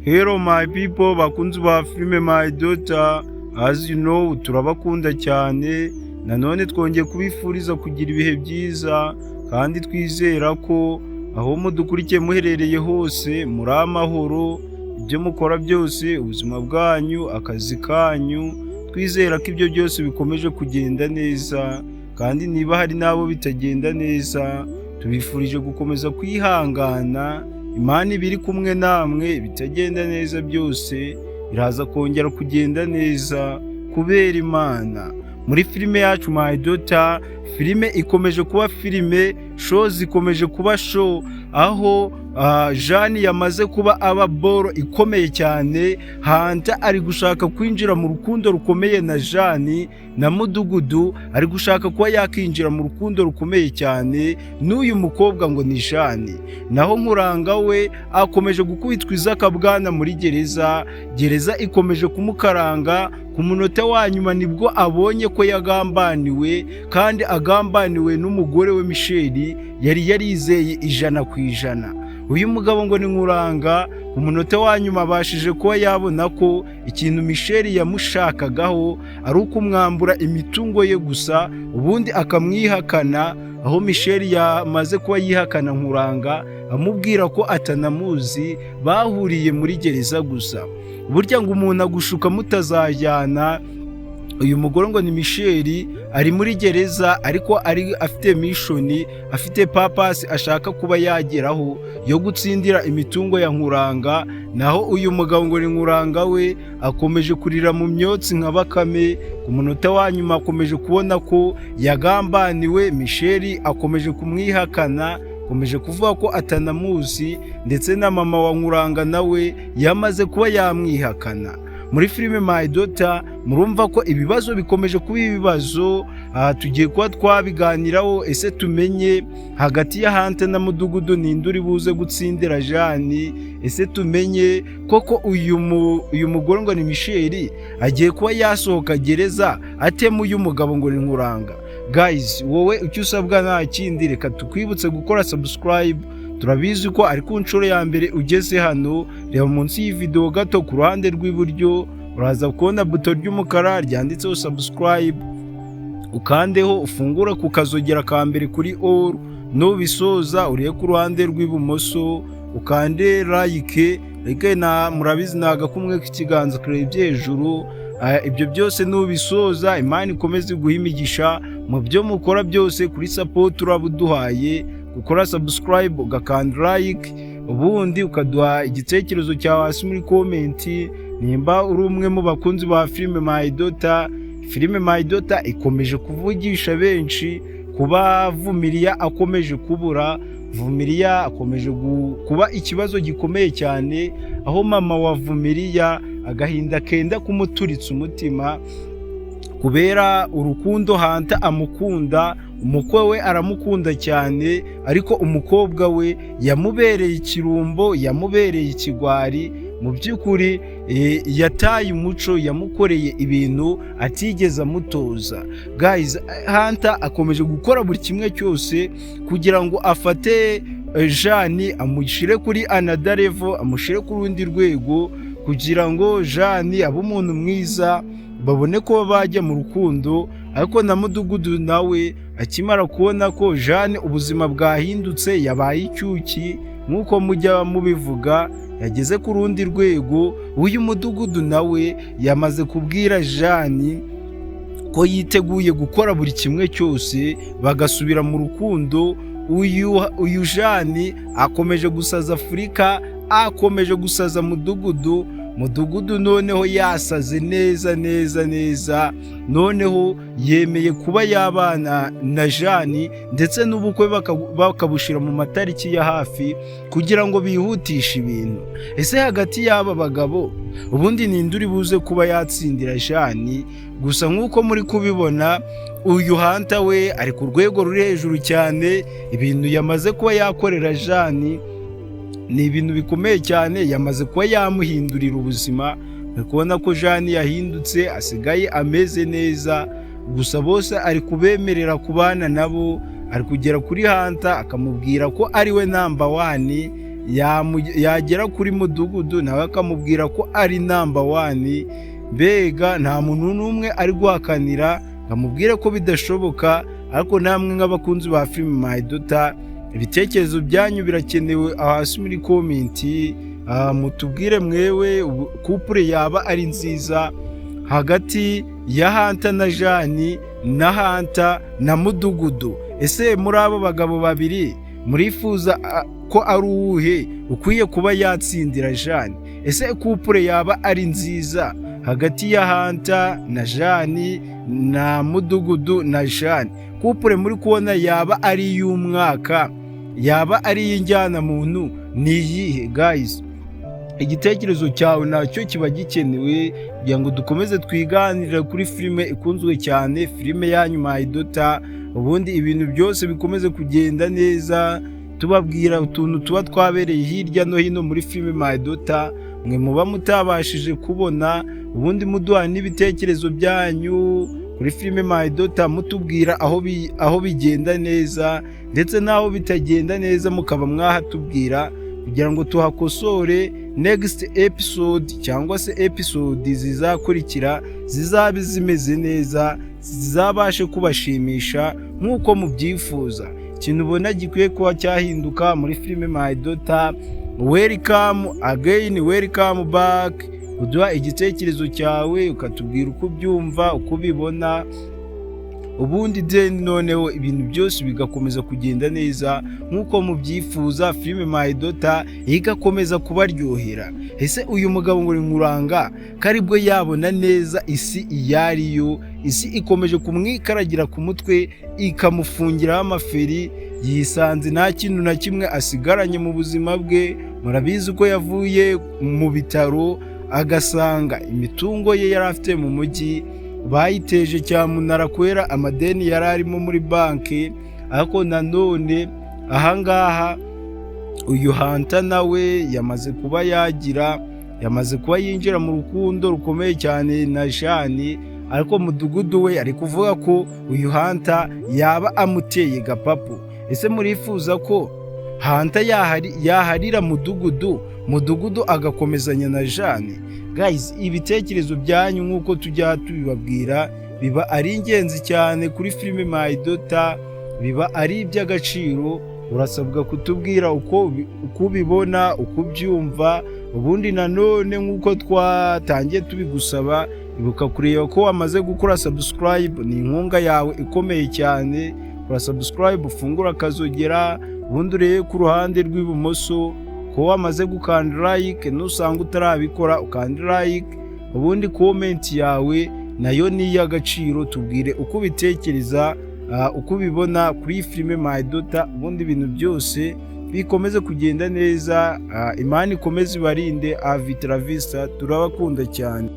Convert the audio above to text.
Hello my people, bakunzi ba filime My Daughter, as you know, turabakunda cyane. Nanone twongeye kubifuriza kugira ibihe byiza kandi twizera ko aho mudukurikiye muherereye hose muri amahoro, ibyo mukora byose, ubuzima bwanyu, akazi kanyu, twizera ko ibyo byose bikomeje kugenda neza. Kandi niba hari n'abo bitagenda neza, tubifurije gukomeza kwihangana. Imana iba iri kumwe namwe, ibitagenda neza byose biraza kongera kugenda neza kubera Imana. Muri filime yacu My Daughter, filime ikomeje kuba filime, show zikomeje kuba show, aho Jane yamaze kuba aba boro ikomeye cyane. Hanta ari gushaka kwinjira mu rukundo rukomeye na Jane, na Mudugudu ari gushaka kuba yakinjira mu rukundo rukomeye cyane n'uyu mukobwa ngo ni Jane. Naho Nkuranga we akomeje gukubitwa izakabwana muri gereza, gereza ikomeje kumukaranga. Ku munota wa nyuma nibwo abonye ko yagambaniwe, kandi agambaniwe n'umugore we Michel yari yarizeye 100%. Uyu mugabo ngo ni Nkuranga, ku munota wa nyuma abashije kuba yabona ko ikintu Michel yamushakagaho ari ukumwambura imitungo ye gusa, ubundi akamwihakana. Aho Michel yamaze kuba yihakana Nkuranga, amubwira ko atanamuzi, bahuriye muri gereza gusa. Burya ngo umuntu agushuka mutazajyana. Uyu mugore ngo ni Michel ari muri gereza, ariko ari afite mission, afite purpose ashaka kuba yageraho yo gutsindira imitungo ya Nkuranga. Naho uyu mugabo ngo ni Nkuranga we akomeje kurira mu myotsi nka Bakame. Ku munota wa nyuma akomeje kubona ko yagambaniwe, Michel akomeje kumwihakana, akomeje kuvuga ko atanamuzi, ndetse na mama wa Nkuranga nawe yamaze kuba yamwihakana. Muri filime My Daughter murumva ko ibibazo bikomeje kuba ibibazo. Aha tugiye kuba twabiganiraho. Ese tumenye hagati ya Hante na Mudugudu ninde uri buze gutsindira Jani? Ese tumenye koko uyu mugore ngo ni Michel agiye kuba yasohoka gereza atema uyu mugabo ngo ni Nkuranga? Guys, wowe icyo usabwa nta kindi, reka tukwibutse gukora subscribe. Turabizi ko ari ku nshuro ya mbere ugeze hano. Reba munsi y'iyi video gato ku ruhande rw'iburyo, uraza kubona buto ry'umukara ryanditseho subscribe, ukandeho, ufungure ku kazogera ka mbere kuri all. Nubisoza urebe ku ruhande rw'ibumoso, ukande like. Like na murabizi ni agakumwe k'ikiganza karebye hejuru. Ibyo byose nubisoza, Imana ikomeze iguha imigisha mu byo mukora byose. Kuri support uraba uduhaye gukora subscribe, ugakanda like, ubundi ukaduha igitekerezo cyawe hasi muri comment nimba uri umwe mu bakunzi ba filime My Daughter. Filime My Daughter ikomeje kuvugisha benshi kuba Vumiriya akomeje kubura. Vumiriya akomeje kuba ikibazo gikomeye cyane, aho mama wa Vumiriya agahinda kenda kumuturitsa umutima kubera urukundo Hanta amukunda. Umukwe we aramukunda cyane, ariko umukobwa we yamubereye ikirumbo, yamubereye ikigwari. Mu by'ukuri yataye umuco, yamukoreye ibintu atigeze amutoza. Guys, Hanta akomeje gukora buri kimwe cyose kugira ngo afate Jani amushyire kuri another level, amushyire ku rundi rwego, kugira ngo Jani abe umuntu mwiza, babone ko bajya mu rukundo. Ariko na Mudugudu nawe akimara kubona ko Jane ubuzima bwahindutse, yabaye icyuki nk'uko mujya mubivuga, yageze ku rundi rwego, uyu Mudugudu nawe yamaze kubwira Jane ko yiteguye gukora buri kimwe cyose bagasubira mu rukundo. Uyu Jani akomeje gusaza Afurika, akomeje gusaza Mudugudu. Mudugudu noneho yasaze neza neza neza, noneho yemeye kuba yabana na Jani, ndetse n'ubukwe bakabushyira mu matariki ya hafi kugira ngo bihutishe ibintu. Ese hagati y'aba bagabo ubundi ninde uri buze kuba yatsindira Jani? Gusa nk'uko muri kubibona, uyu Hanta we ari ku rwego ruri hejuru cyane. Ibintu yamaze kuba yakorera Jani ni ibintu bikomeye cyane, yamaze kuba yamuhindurira ubuzima. Uri kubona ko Jani yahindutse, asigaye ameze neza. Gusa bose ari kubemerera kubana nabo, ari kugera kuri Hanta akamubwira ko ari we number one. Yagera kuri Mudugudu, nawe akamubwira ko ari number one. Mbega nta muntu n'umwe ari guhakanira ngo amubwire ko bidashoboka. Ariko namwe nk'abakunzi ba filime My Daughter, ibitekerezo byanyu birakenewe aho hasi muri comment. Mutubwire mwewe couple yaba ari nziza hagati ya Hanta na Jani na Hanta na Mudugudu. Ese muri abo bagabo babiri murifuza ko ari uwuhe ukwiye kuba yatsindira Jani? Ese couple yaba ari nziza hagati ya Hanta na Jani na Mudugudu na Jani, couple muri kubona yaba ari iy'umwaka, yaba ari iy'injyanamuntu, ni iyihe? Guys, igitekerezo cyawe nacyo kiba gikenewe kugira ngo dukomeze twiganirire kuri filime ikunzwe cyane, filime yanyu My Daughter, ubundi ibintu byose bikomeze kugenda neza, tubabwira utuntu tuba twabereye hirya no hino muri filime My Daughter mwe muba mutabashije kubona. Ubundi muduha n'ibitekerezo byanyu kuri filime My Daughter, mutubwira aho bigenda neza ndetse n'aho bitagenda neza, mukaba mwahatubwira kugira ngo tuhakosore, next episode cyangwa se episode zizakurikira zizabe zimeze neza, zizabashe kubashimisha nk'uko mubyifuza. Ikintu ubona gikwiye kuba cyahinduka muri filime My Daughter, welcome again, welcome back. Uduha igitekerezo cyawe, ukatubwira uko ubyumva, uko ubibona, ubundi then noneho ibintu byose bigakomeza kugenda neza nk'uko mubyifuza, filime My Daughter igakomeza kubaryohera. Ese uyu mugabo ngo ni Nkuranga, ko aribwo yabona neza isi iyo ariyo? Isi ikomeje kumwikaragira ku mutwe, ikamufungiraho amaferi. Yisanze nta kintu na kimwe asigaranye mu buzima bwe. Murabizi ko yavuye mu bitaro agasanga imitungo ye yari afite mu mujyi bayiteje cyamunara kubera amadeni yari arimo muri banki. Ariko nanone ahangaha uyu Hanta nawe yamaze kuba yinjira mu rukundo rukomeye cyane na Jani, ariko Mudugudu we ari kuvuga ko uyu Hanta yaba amuteye gapapu. Ese murifuza ko Hanta yaharira Mudugudu, Mudugudu agakomezanya na Jane? Guys, ibitekerezo byanyu, nk'uko tujya tubibabwira, biba ari ingenzi cyane kuri filime My Daughter, biba ari iby'agaciro. Urasabwa kutubwira uko ubibona, uko ubyumva. Ubundi nanone nk'uko twatangiye tubigusaba, ibuka kureba ko wamaze gukora subscribe. Ni inkunga yawe ikomeye cyane. Kora subscribe, ufungura akazogera, ubundi urebe ku ruhande rw'ibumoso ko wamaze gukanda like. Nusanga utarabikora, ukanda like, ubundi comment yawe nayo ni iy'agaciro. Tubwire uko ubitekereza, uko ubibona kuri filime My Daughter, ubundi ibintu byose bikomeze kugenda neza. Imana ikomeze ibarinde. Avitra vista, turabakunda cyane.